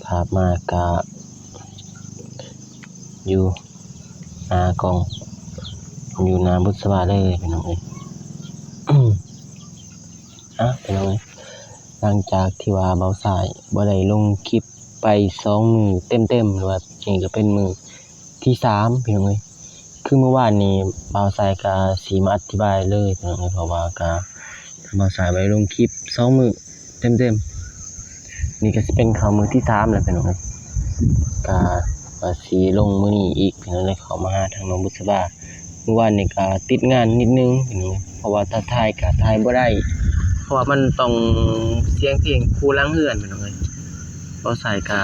ຂາບມາກະຢູ່ໜ້າກ້ອງ ຢູ່ໜ້າບຸດສະບາເລີຍພີ່ນ້ອງເອີຍ. ອາ ພີ່ນ້ອງເອີຍ ຫຼັງຈາກທີ່ວ່າບ່າວຊາຍບໍ່ໄດ້ລົງຄລິບໄປສອງມື້ເຕັມໆ ຫຼືວ່ານີ້ກະເປັນມື້ທີສາມ ພີ່ນ້ອງເອີຍ. ຄືມື້ວານນີ້ບ່າວຊາຍກະຊິມາອະທິບາຍເລີຍພີ່ນ້ອງເອີຍ ເພາະວ່າກະບ່າວຊາຍບໍ່ໄດ້ລົງຄລິບສອງມື້ເຕັມໆ ນີ້ກະຊິເປັນເຂົ້າມື້ທີສາມແລ້ວພີ່ນ້ອງເອີຍ. ກະວ່າຊິລົງມື້ນີ້ອີກພີ່ນ້ອງເອີຍ ເຂົ້າມາຫາທາງນ້ອງບຸດສະບາ. ມື້ວານນີ້ກະຕິດງານນິດໜຶ່ງພີ່ນ້ອງເອີຍ ເພາະວ່າຖ້າຖ່າຍກະຖ່າຍບໍ່ໄດ້ ເພາະວ່າມັນຕ້ອງສຽງເພງຄູ່ຫຼັງເຮືອນພີ່ນ້ອງເອີຍ. ບ່າວຊາຍກະ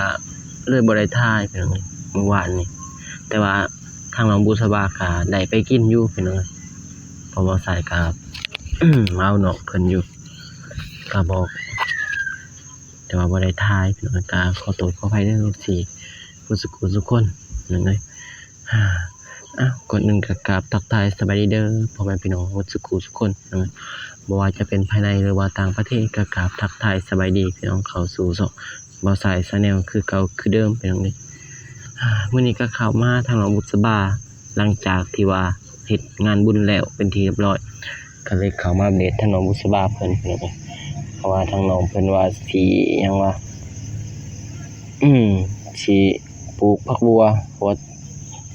ເລີຍບໍ່ໄດ້ຖ່າຍພີ່ນ້ອງເອີຍ ມື້ວານນີ້ ແຕ່ວ່າ ທາງນ້ອງບຸດສະບາກະໄດ້ໄປກິນຢູ່ພີ່ນ້ອງເອີຍ ເພາະວ່າສາຍກະເວົ້ານອກເພິ່ນຢູ່ ກະບອກ ແຕ່ວ່າບໍ່ໄດ້ຖ່າຍພີ່ນ້ອງເອີຍ. ກະຂໍໂທດຂໍອະໄພເດີ ເອັຟຊີ ເບິດສູ່ຜູ້ສູ່ຄົນພີ່ນ້ອງເອີຍ. ອາ ກ່ອນອື່ນກະກາບທັກທາຍສະບາຍດີເດີ ພໍ່ແມ່ພີ່ນ້ອງເບິດສູ່ຜູ້ສູ່ຄົນພີ່ນ້ອງເອີຍ ບໍ່ວ່າຈະເປັນພາຍໃນ ຫຼືວ່າຕ່າງປະເທດ ກະກາບທັກທາຍສະບາຍດີພີ່ນ້ອງ ເຂົ້າສູ່ຊ່ອງ ບ່າວຊາຍ Channel ຄືເກົ່າຄືເດີມພີ່ນ້ອງເອີຍ. ມື້ນີ້ກະເຂົ້າມາຫາທາງນ້ອງບຸດສະບາ ຫຼັງຈາກທີ່ວ່າເຮັດງານບຸນແລ້ວເປັນທີ່ຮຽບຮ້ອຍ ກະເລີຍເຂົ້າມາອັບເດດທາງນ້ອງບຸດສະບາເພິ່ນພີ່ນ້ອງເອີຍ. ເພາະວ່າທາງນ້ອງເພິ່ນວ່າຊິຫຍັງວະ ອືມ ຊິປູກຜັກບົວ ເພາະວ່າ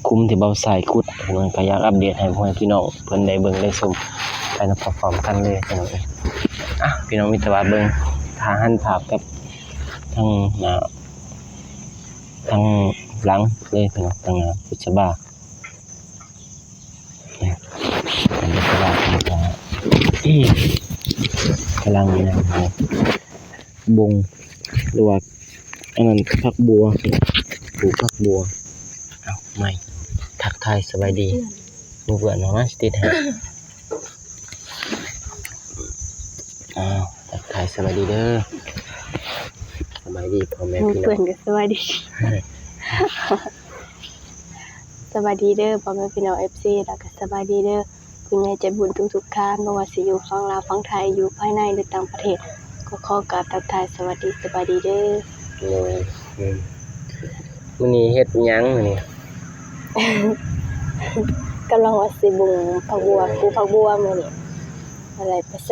ຂຸມທີ່ບ່າວຊາຍຂຸດ ເພິ່ນກະຢາກອັບເດດໃຫ້ພໍ່ແມ່ພີ່ນ້ອງເພິ່ນໄດ້ເບິ່ງໄດ້ຊົມໄປນຳພ້ອມໆກັນເລີຍພີ່ນ້ອງເອີຍ. ອາ ພີ່ນ້ອງມີແຕ່ວ່າເບິ່ງ ຖ້າຫັນພາບກັບ ທາງໜ້າ ທາງຫຼັງເລີຍພີ່ນ້ອງ ທາງໜ້າບຸດສະບາ ບຸດສະບາເພິ່ນກະກຳລັງຫຍັງ ບົງ ຫຼືວ່າອັນນັ້ນ ຜັກບົວ ປູກຜັກບົວ. ເອົາ ໃໝ່ ທັກທາຍສະບາຍດີ ໝູ່ເພື່ອນເນາະ ມາຊິຕິດໃຫ້. ອ້າວ ທັກທາຍສະບາຍດີເດີ ສະບາຍດີພໍ່ແມ່ພີ່ນ້ອງ ເພື່ອນກະສະບາຍດີ ສະບາຍດີເດີພໍ່ແມ່ພີ່ນ້ອງ ເອັຟຊີ ແລ້ວກະສະບາຍດີເດີຜູ້ໃຫຍ່ໃຈບຸນທຸກໆທ່ານ ບໍ່ວ່າຊິຢູ່ຝັ່ງລາວຝັ່ງໄທ ຢູ່ພາຍໃນ ຫຼືຕ່າງປະເທດ ກໍຂໍກາບທັກທາຍສະຫວັດດີ ສະບາຍດີເດີ. ໂດຍ ອືມ ມື້ນີ້ເຮັດຫຍັງມື້ນີ້? ກຳລັງວ່າຊິບຸງຜັກບົວ ປູກຜັກບົວມື້ນີ້ ບໍ່ໄດ້ໄປໃສ.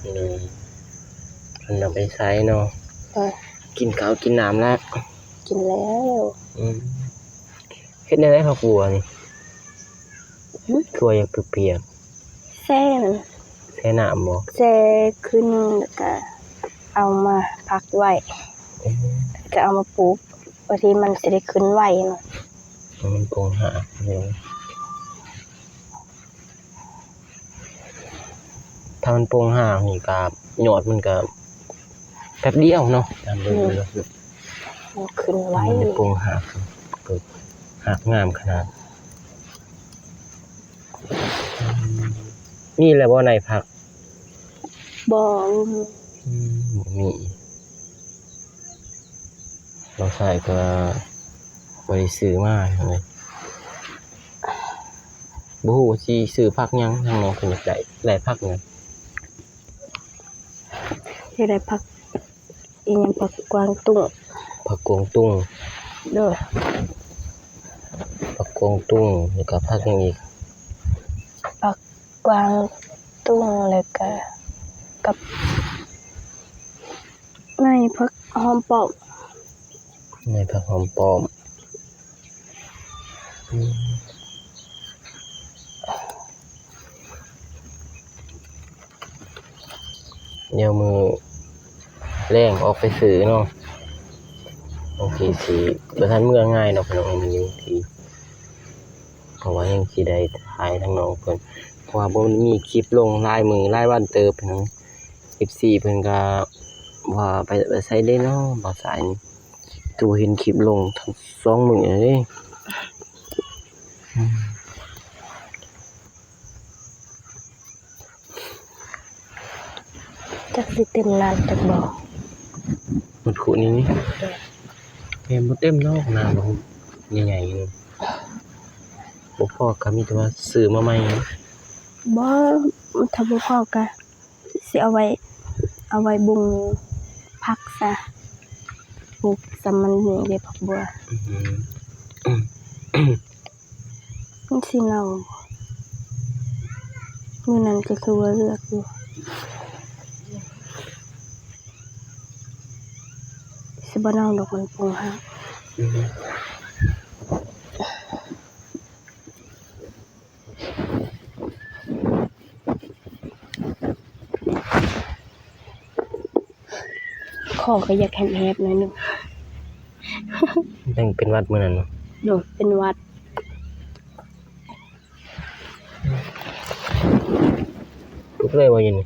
ອືມ ເພິ່ນບໍ່ໄປໃສເນາະ. ເອີ ກິນເຂົ້າກິນນ້ຳແລ້ວ? ກິນແລ້ວ. ອືມ ເຮັດແນວໃດຜັກບົວນີ້? ຫື? ຄືວ່າຢາກປຽກໆ. ແຊ່ມັນ ແຊ່ນ້ຳບໍ່? ແຊ່ຂຶ້ນ ແລ້ວກະເອົາມາພັກໄວ້ ອືມ ແລ້ວກະເອົາມາປູກ ບາດນີ້ມັນຊິໄດ້ຂຶ້ນໄວເນາະ. ເອີ ມັນປົງຮາກຢູ່. ຖ້າມັນປົງຮາກນີ້ກະ ຍອດມັນກະແປັບດຽວເນາະ ອືມ ມັນຂຶ້ນໄວ ມັນປົງຮາກ ຮາກງາມຂະໜາດ. ມີແລ້ວບໍ່ໃນຜັກ? ບໍ່ ບໍ່ມີ. ອືມ ບໍ່ມີ. ນ້ອງຊາຍກະບໍ່ໄດ້ຊື້ມາເລີຍ ບໍ່ຮູ້ຊິຊື້ຜັກຫຍັງ ທາງນ້ອງເພິ່ນຢາກໄດ້ ໄດ້ຜັກຫຍັງ? ຢາກໄດ້ຜັກອີ່ຫຍັງ ຜັກກວາງຕຸ້ງ ຜັກກວາງຕຸ້ງ. ໂດຍ ຜັກກວາງຕຸ້ງ ແລ້ວກະຜັກຫຍັງອີກ? ຜັກກວາງຕຸ້ງ ແລ້ວກະກັບ ໃນຜັກຫອມປ້ອມ ໃນຜັກຫອມປ້ອມ. ອືມ ດຽວມື້ແລງອອກໄປຊື້ເນາະ ບາງທີຊິບໍ່ທັນເມືອງ່າຍເນາະ ພີ່ນ້ອງ ບາງທີ ເພາະວ່າຍັງຊິໄດ້ຖ່າຍທາງນ້ອງເພິ່ນ ເພາະວ່າບໍ່ມີຄລິບລົງຫຼາຍມື້ຫຼາຍວັນເຕີບ ພີ່ນ້ອງ. ເອັຟຊີ ເພິ່ນກະວ່າໄປ ໄປໃສເດ້ເນາະ ບ່າວຊາຍນີ້ ຄືບໍ່ເຫັນຄລິບລົງທັງສອງມື້ເລີຍ. ຈັກຊິເຕັມນ້ຳຈັກບໍ່ ໝົດຄຸນີ້ນີ້? ແມ່ນບໍ່ເຕັມດອກ ນ້ຳໃຫຍ່ໆ ບໍ່ພໍກະມີແຕ່ວ່າຊື້ມາໃໝ່. ບໍ່ ຖ້າບໍ່ພໍກະ ຊິເອົາໄວ້ ເອົາໄວ້ບຸງຜັກຊະ. ປູກສ່ຳມັນນີ້ເດ້ ຜັກບົວ. ອືມ ມັນຊິເນົ່າ. ມື້ນັ້ນກໍຄືວ່າເລືອກຢູ່ ຊິບໍ່ເນົ່າດອກ ມັນປຸງຮາກ. ອືມ ຄໍກໍຢາກແຫບໆໜ້ອຍໜຶ່ງ. ຍັງເປັນຫວັດມື້ນັ້ນເນາະ. ໂດຍ ເປັນຫວັດ. ປຸກເລີຍບໍ່ຢູ່ນີ້?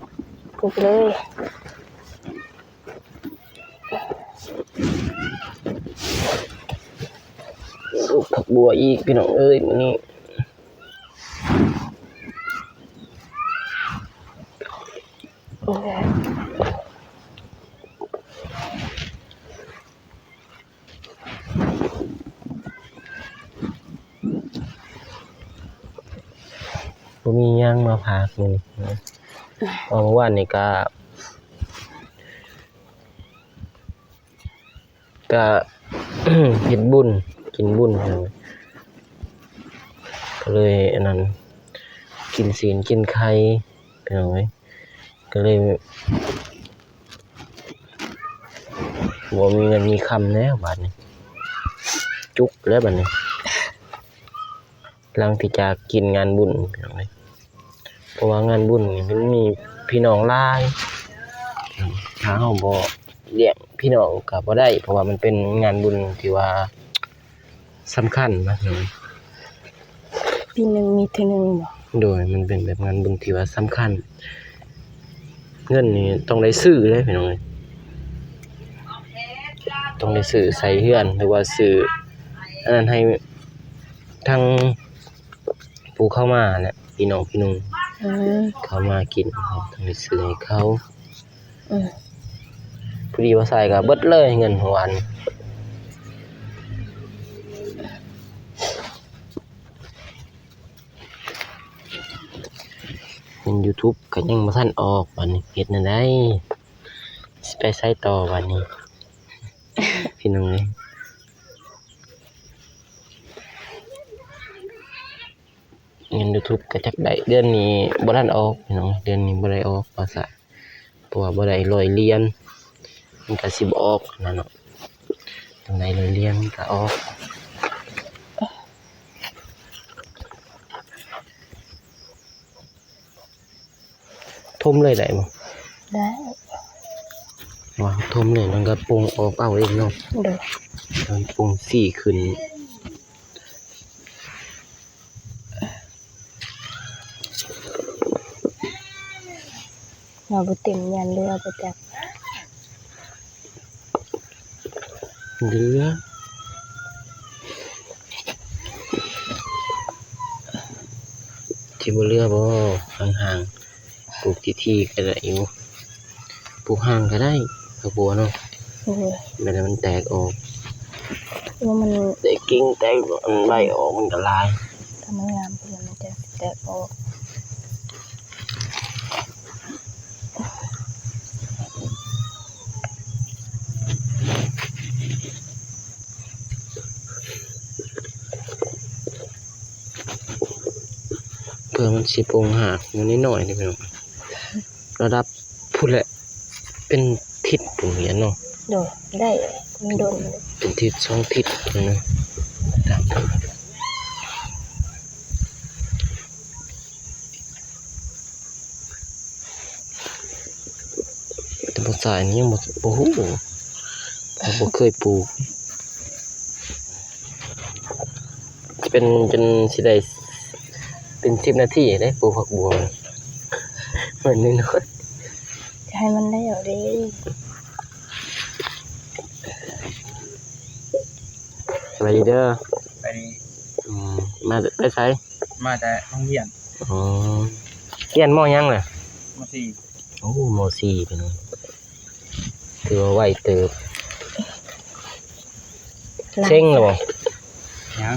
ປຸກເລີຍ. ປູກຜັກບົວອີກ ພີ່ນ້ອງເອີຍ ມື້ນີ້. ບໍ່ມີຫຍັງມາຝາກມື້ນີ້ ເພາະວ່າມື້ວານນີ້ກະ ກະເຮັດບຸນ ກິນບຸນ ກໍເລີຍອັນນັ້ນ ກິນຊີ້ນກິນໄຂ່ ພີ່ນ້ອງເອີຍ ກໍເລີຍບໍ່ມີເງິນມີຄຳແລ້ວບາດນີ້ ຈຸກແລ້ວບາດນີ້. ຫຼັງຈາກກິນງານບຸນ ພີ່ນ້ອງເອີຍ ເພາະວ່າງານບຸນນີ້ມັນມີພີ່ນ້ອງຫຼາຍ ຖ້າເຮົາບໍ່ລ້ຽງພີ່ນ້ອງກໍບໍ່ໄດ້ ເພາະວ່າມັນເປັນງານບຸນທີ່ວ່າສຳຄັນນະ ພີ່ນ້ອງເອີຍ. ປີໜຶ່ງມີເທື່ອໜຶ່ງບໍ່? ໂດຍ ມັນເປັນແບບງານບຸນທີ່ວ່າສຳຄັນ ເງິນນີ້ຕ້ອງໄດ້ຊື້ເດ້ ພີ່ນ້ອງເອີຍ ຕ້ອງໄດ້ຊື້ໃສ່ເຮືອນ ຫຼືວ່າຊື້ອັນນັ້ນໃຫ້ທາງຜູ້ເຂົ້າມາແຫຼະ ພີ່ນ້ອງພີ່ໜຸ່ມ ອືມ ເຂົ້າມາກິນ ຕ້ອງໄດ້ຊື້ໃຫ້ເຂົາ. ອືມ ພໍດີວ່າໃສ່ກໍເບິດເລີຍເງິນເມື່ອວານ. ເຮັດຢູທູບກໍຍັງບໍ່ທັນອອກ ບາດນີ້ເຮັດແນວໃດ? ຊິໄປໃສຕໍ່ບາດນີ້ ພີ່ນ້ອງເອີຍ? ເງິນຢູທູບກໍຈັກໄດ້ ເດືອນນີ້ບໍ່ທັນອອກ ພີ່ນ້ອງ ເດືອນນີ້ບໍ່ໄດ້ອອກວ່າຊະ ເພາະວ່າບໍ່ໄດ້ຮ້ອຍຫຼຽນ ມັນກໍຊິບໍ່ອອກຫັ້ນນະເນາະ ຕ້ອງໄດ້ຮ້ອຍຫຼຽນມັນກໍອອກ. ຖົມເລີຍໄດ້ບໍ່? ໄດ້. ວ່າຖົມເລີຍ ມັນກໍປຸງອອກເອົາເອງເນາະ. ໂດຍ. ມັນປຸງສີຂຶ້ນ. ວ່າບໍ່ເຕັມ ຢ້ານເຫຼືອບໍ່ຈັກ. ເຫຼືອ ຊິບໍ່ເຫຼືອບໍ່? ຫ່າງໆ ປູກຖີ່ໆ ກໍໄດ້ຢູ່ ປູກຫ່າງກໍໄດ້ ຜັກບົວເນາະ. ໂດຍ. ແບບໃຫ້ມັນແຕກອອກ ແລ້ວມັນ ແຕກກິ່ງແຕກອັນໃບອອກ ມັນກໍຫຼາຍ ຖ້າມັນງາມ ມັນຈະແຕກອອກ. ເພື່ອມັນຊິປົງຮາກ ມັນນ້ອຍໆ ນີ້ພີ່ນ້ອງ ລະດັບພຸ້ນແຫຼະ ເປັນທິດພຸ້ນແຫຼະເນາະ. ໂດຍ ໄດ້ ມັນດົນ ເປັນທິດສອງທິດພຸ້ນນະ ຕາມ ແຕ່ບໍ່ສາຍນີ້ຍັງບໍ່ ບໍ່ຮູ້ ເຮົາບໍ່ເຄີຍປູກ ເປັນຈົນຊິໄດ້ເປັນສິບນາທີເດ້ ປູກຜັກບົວ ມັນນ້ອຍໆ ຈະໃຫ້ມັນແລ້ວເດ້. ສະບາຍດີເດີ. ສະບາຍດີ. ອືມ ມາແຕ່ໄສ? ມາແຕ່ໂຮງຮຽນ. ອໍ ຮຽນ ມໍ ຫຍັງລະ? ມໍ ສີ່. ໂອ້ ມໍ ສີ່ ພີ່ນ້ອງ ຖືວ່າໄວເຕີບ. ເສັງແລ້ວບໍ່? ຍັງ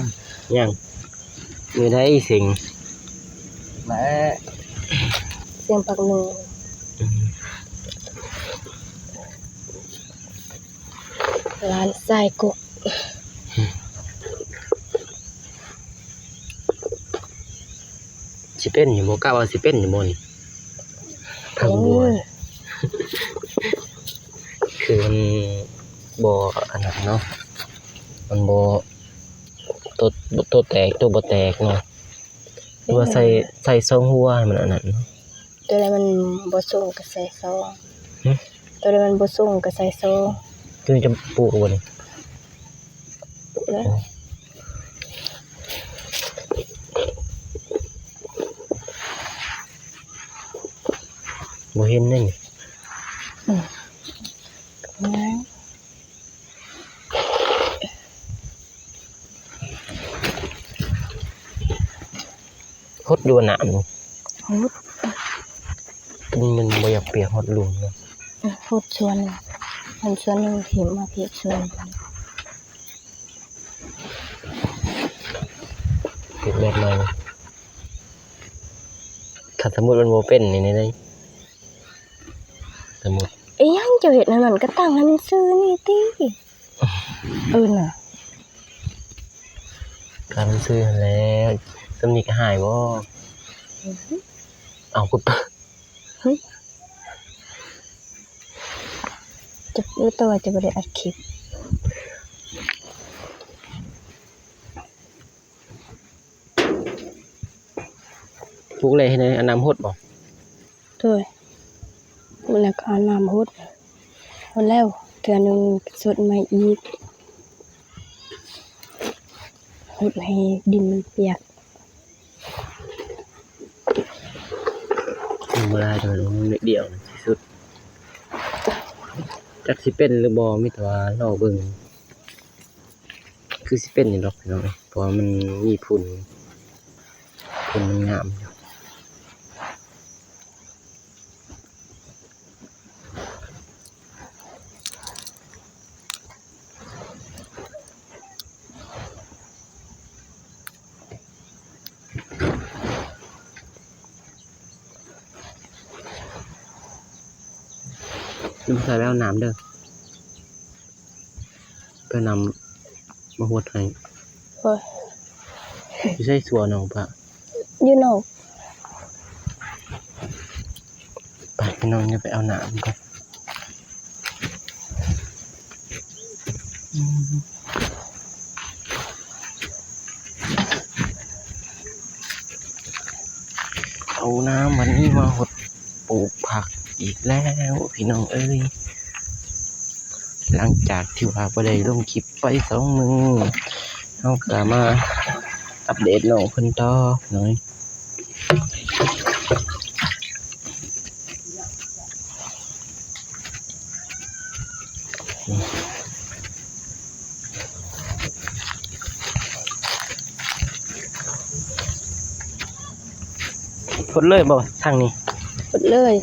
ຍັງ ມື້ໃດເສັງ? ແລະ ເສັງພັກໜຶ່ງ. ອືມ. ຫຼານຊາຍກົກ ຊິເປັນຢູ່ບໍ່? ກະວ່າຊິເປັນຢູ່ບໍ່ນີ້? ພັກບົວ ເອີ ຄືມັນບໍ່ອັນນັ້ນເນາະ ມັນບໍ່ ໂຕ ໂຕແຕກ ໂຕບໍ່ແຕກເນາະ ຫຼືວ່າໃສ່ ໃສ່ສອງຫົວໃຫ້ມັນອັນນັ້ນເນາະ. ໂຕໃດມັນບໍ່ສູງກະໃສ່ສອງ ຫຶ? ໂຕໃດມັນບໍ່ສູງກະໃສ່ສອງ. ໂຕນີ້ຈະປູກບໍ່ນີ້? ປູກແລ້ວ ບໍ່ເຫັນເດ້ນີ້ ອືມ ຫົດຢູ່ບໍ່ນ້ຳນີ້? ຫົດ ມັນ ມັນບໍ່ຢາກປຽກ ຫົດລຸ່ມເນາະ ຫົດສວນ ມັນສວນໜຶ່ງ ຖິ້ມມາເຮັດສວນ ເຮັດແບບໃໝ່ ຄັນສົມມຸດມັນບໍ່ເປັນນີ້ ນີ້ໄດ ສົມມຸດ ອີຫຍັງເຈົ້າເຮັດແນວນັ້ນ ກະຕັ້ງໃຫ້ມັນຊື່ນີ້ຕິ. ເອີນະ ການຊື້ຫັ້ນແຫຼະ ສ່ຳນີ້ກະຫາຍບໍ່? ອືຮຶ ເອົາ ຫຶ ຈະ ແຕ່ວ່າຈະບໍ່ໄດ້ອັດຄລິບ. ປູກແລ້ວເຮັດໃດ ເອົານ້ຳຫົດບໍ່? ໂດຍ ປູກແລ້ວກະເອົານ້ຳຫົດ ຫົດແລ້ວເທື່ອໜຶ່ງ ສົດໃໝ່ອີກ ຫົດໃຫ້ດິນມັນປຽກ. ບໍ່ຫຼາຍດອກ ໜ້ອຍດຽວຊິສຸດ ຈັກຊິເປັນຫຼືບໍ່ ມີແຕ່ວ່າລໍເບິ່ງ. ຄືຊິເປັນຢູ່ດອກພີ່ນ້ອງ ເພາະວ່າມັນມີຝຸ່ນ ຝຸ່ນມັນງາມຢູ່. ໃສ່ແລ້ວນ້ຳເດີ ໄປນຳມາຫົດໃຫ້. ໂອ້ຍ ຢູ່ໃສສວນນ້ອງປະ? ຢູ່ນອກ. ໄປພີ່ນ້ອງ ດຽວໄປເອົານ້ຳກ່ອນ. ເອົານ້ຳອັນນີ້ມາຫົດປູກຜັກອີກແລ້ວພີ່ນ້ອງເອີຍ. ຫຼັງຈາກທີ່ວ່າບໍ່ໄດ້ລົງຄລິບໄປສອງມື້ ເຮົາກະມາອັບເດດນ້ອງເພິ່ນຕໍ່ເນາະ. ພົດເລີຍບໍ່ທາງນີ້? ພົດເລີຍ.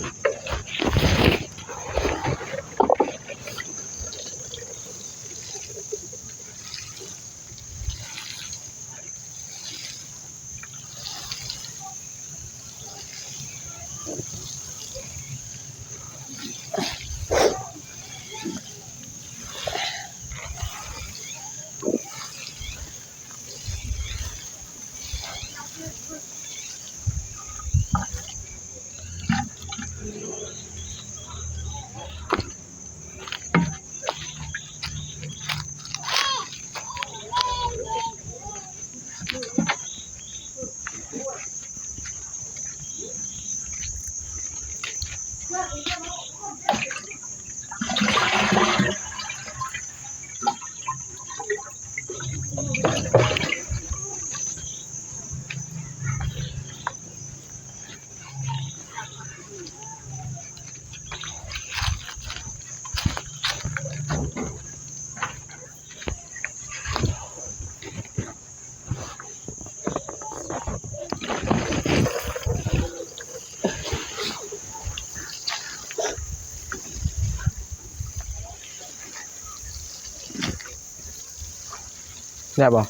ໄດ້ບໍ່?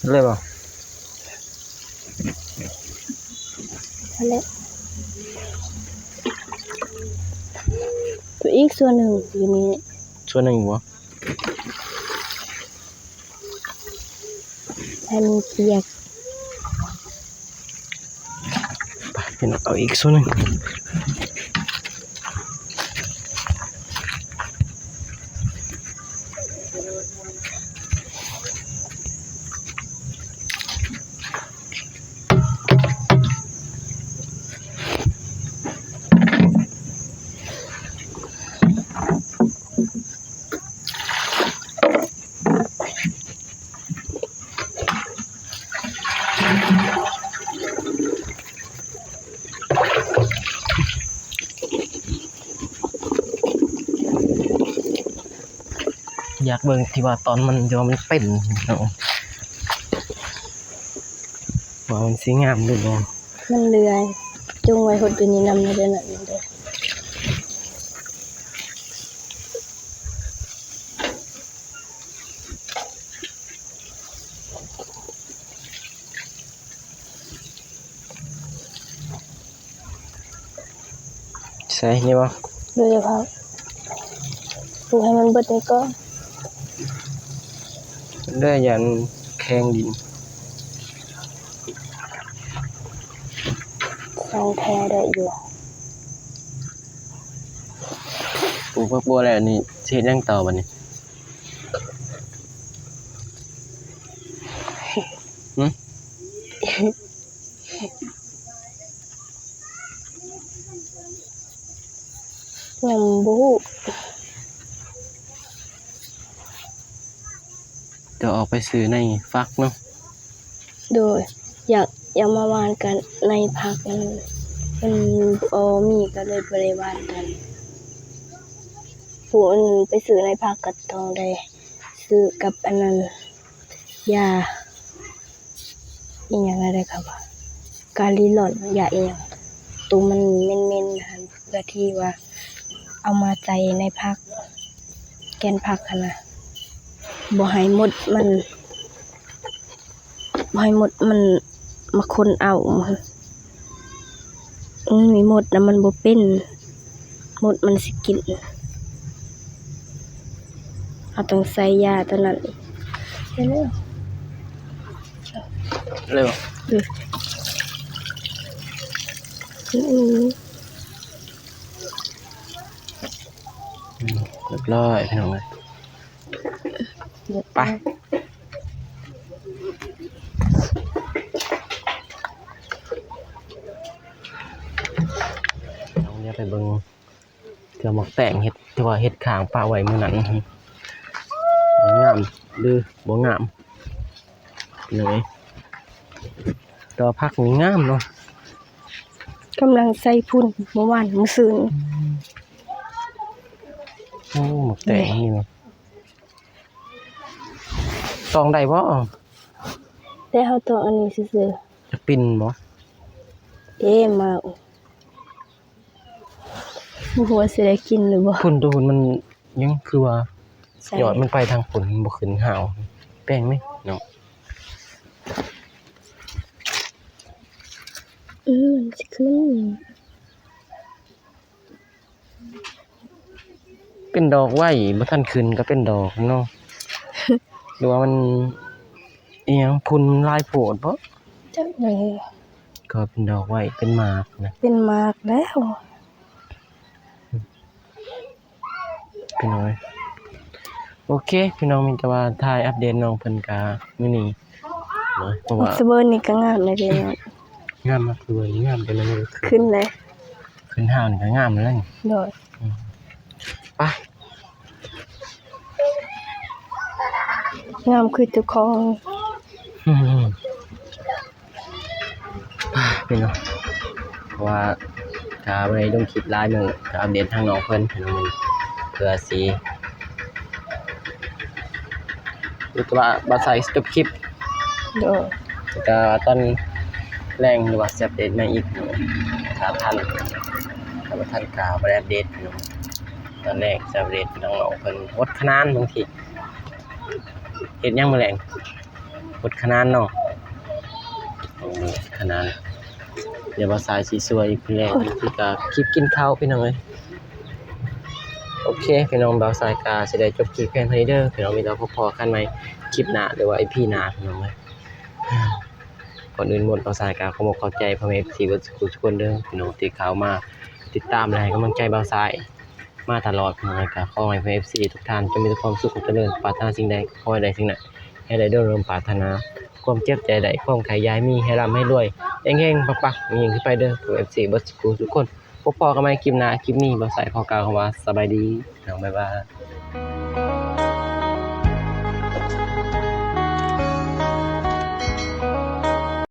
ເລີຍບໍ່? ຫັ້ນແຫຼະ ໂຕອີກສ່ວນໜຶ່ງຢູ່ນີ້ ສ່ວນໜຶ່ງບໍ່? ໃຫ້ມັນປຽກ. ໄປ ພີ່ນ້ອງ ເອົາອີກສ່ວນໜຶ່ງ. ຢາກເບິ່ງທີ່ວ່າຕອນມັນ ທີ່ວ່າມັນເປັນເນາະ ວ່າມັນຊິງາມຫຼືບໍ່. ມັນເລື່ອຍ ຈົ່ງໄວ້ຫົດຢູ່ນີ້ນຳເດີ ນັ້ນເດີ. ໃສ່ນີ້ບໍ່? ໂດຍ ເອົາຜັກປູກໃຫ້ມັນເບິດນີ້ກ່ອນ ເດີ ຢ້ານແຂງດິນ. ຂອງແທ້ໄດ້ຢູ່. ປູກຜັກບົວແລ້ວນີ້ ຊິເຮັດຫຍັງຕໍ່ບັດນີ້? ຫຶ? ຍັງບໍ່ຮູ້. ຈະອອກໄປຊື້ໃນຝັກເນາະ. ໂດຍ ຢາກ ຢາກມາຫວ່ານກັນໃນຝັກ ມັນ ມັນບໍ່ມີ ກໍເລີຍບໍ່ໄດ້ຫວ່ານກັນ. ຜູ້ອື່ນໄປຊື້ໃນຝັກກໍຕ້ອງໄດ້ຊື້ກັບອັນນັ້ນ ຢາ ອີ່ຫຍັງແນວໃດ ເຂົາວ່າກາລີລອນ ຢາອີ່ຫຍັງ ໂຕມັນເໝັນໆຫັ້ນ ເພື່ອທີ່ວ່າເອົາມາໃສ່ໃນຜັກ ແກ່ນຜັກຫັ້ນນະ ບໍ່ໃຫ້ມົດມັນ ບໍ່ໃຫ້ມົດມັນມາຂົນເອົາ. ມັນມີມົດນະ ມັນບໍ່ເປັນ ມົດມັນຊິກິນ. ເຮົາຕ້ອງໃສ່ຢາຕົວນັ້ນອີກ. ເລັວ ເລັວ ອືມ ຮຽບຮ້ອຍ ພີ່ນ້ອງເອີຍ. ໄປ ເຮົາໄປເບິ່ງ ເທື່ອໝາກແຕງເຮັດ ທີ່ວ່າເຮັດຂ້າງປະໄວ້ມື້ນັ້ນ ງາມຫຼືບໍ່ງາມເລີຍ. ແຕ່ວ່າຜັກນີ້ງາມເນາະ ກຳລັງໃສ່ຝຸ່ນມື້ວານມື້ຊືນ. ໂອ້ ໝາກແຕງນີ້ເນາະ ຕອງໄດ້ບໍ່? ແຕ່ເຮົາຕອງອັນນີ້ຊື່ໆ. ຈະປິ່ນບໍ່? ເດ້ ມາ ບໍ່ຮູ້ວ່າຊິໄດ້ກິນຫຼືບໍ່. ພຸ້ນ ໂຕພຸ້ນມັນຍັງຄືວ່າ ໃສ່ ຍອດມັນໄປທາງພຸ້ນ ມັນບໍ່ຂຶ້ນຫາວ ແປງນີ້ເນາະ. ເອີ ມັນຊິຂຶ້ນ ເປັນດອກໄວ ບໍ່ທັນຂຶ້ນກໍເປັນດອກເນາະ ຫຼືວ່າມັນອີ່ຫຍັງ ຝຸ່ນມັນຫຼາຍໂພດບໍ? ຈັກແຫຼະ ກໍເປັນດອກໄວ ເປັນໝາກນະ ເປັນໝາກແລ້ວ ພີ່ນ້ອງເອີຍ. ໂອເຄ ພີ່ນ້ອງ ມີແຕ່ວ່າຖ່າຍອັບເດດນ້ອງເພິ່ນກະມື້ນີ້ເນາະ ເພາະວ່າ ສະເບີນີ້ກໍງາມເລີຍເດ້ເນາະ. ງາມມາກເລີຍ ງາມໄປເລີຍ ຂຶ້ນເລີຍ ຂຶ້ນຫາວນີ້ກໍງາມແລ້ວນີ້. ໂດຍ ອືມ ໄປ ງາມຄືເຈົ້າຂອງ. ອືມ ພີ່ນ້ອງ ເພາະວ່າກະບໍ່ໄດ້ລົງຄລິບຫຼາຍມື້ ກະອັບເດດທາງນ້ອງເພິ່ນ ພີ່ນ້ອງ ເພື່ອຊິ ຫຼືວ່າບ່າວຊາຍຈົບຄລິບ. ໂດຍ ແຕ່ຕອນແລງ ຫຼືວ່າຊິອັບເດດໃໝ່ອີກ ຖ້າທັນ ຖ້າບໍ່ທັນກະບໍ່ໄດ້ອັບເດດ ພີ່ນ້ອງ. ຕອນແລງຊິອັບເດດນ້ອງເພິ່ນອົດຂະໜານ ບາງທີເຮັດຫຍັງມື້ແລງ ອົດຂະໜານເນາະ ເອົາມື້ຂະໜານ. ດຽວບ່າວຊາຍຊິຊ່ວຍເພິ່ນແລງ ບາງທີກະຄລິບກິນເຂົ້າ ພີ່ນ້ອງເອີຍ. ໂອເຄ ພີ່ນ້ອງ ບ່າວຊາຍກະຊິໄດ້ຈົບຄລິບພຽງເທົ່ານີ້ເດີ ພີ່ນ້ອງ. ມີແຕ່ພົບພໍ້ກັນໃໝ່ຄລິບໜ້າ ຫຼືວ່າອີພີໜ້າ ພີ່ນ້ອງເອີຍ. ກ່ອນອື່ນໝົດ ບ່າວຊາຍກໍຂໍຂອບໃຈພໍ່ແມ່ເອັຟຊີເບິດສູ່ຜູ້ສູ່ຄົນເດີພີ່ນ້ອງ ທີ່ເຂົ້າມາຕິດຕາມ ແລະ ໃຫ້ກຳລັງໃຈບ່າວຊາຍມາຕະຫຼອດພີ່ນ້ອງ ແລະ ກໍຂໍໃຫ້ພໍ່ແມ່ເອັຟຊີທຸກທ່ານຈົ່ງມີແຕ່ຄວາມສຸກຄວາມຈະເລີນ ປາດຖະໜາສິ່ງໃດຂໍໃຫ້ໄດ້ສິ່ງນັ້ນ ໃຫ້ໄດ້ດັ່ງເລີນປາດຖະໜາ ຄວາມເຈັບຢ່າໃຫ້ໄດ້ ຄວາມໄຂ້ຢ່າໃຫ້ມີ ໃຫ້ລ່ຳໃຫ້ລວຍ ເຮັງໆ ປັງໆ ຍິ່ງໆຂຶ້ນໄປເດີພໍ່ແມ່ເອັຟຊີເບິດສູ່ຜູ້ສູ່ຄົນ ພົບພໍກັນໃໝ່ຄລິບໜ້າ ຄລິບນີ້ບ່າວຊາຍຂໍກ່າວຄຳວ່າສະບາຍດີພີ່ນ້ອງ ບາຍບາຍ.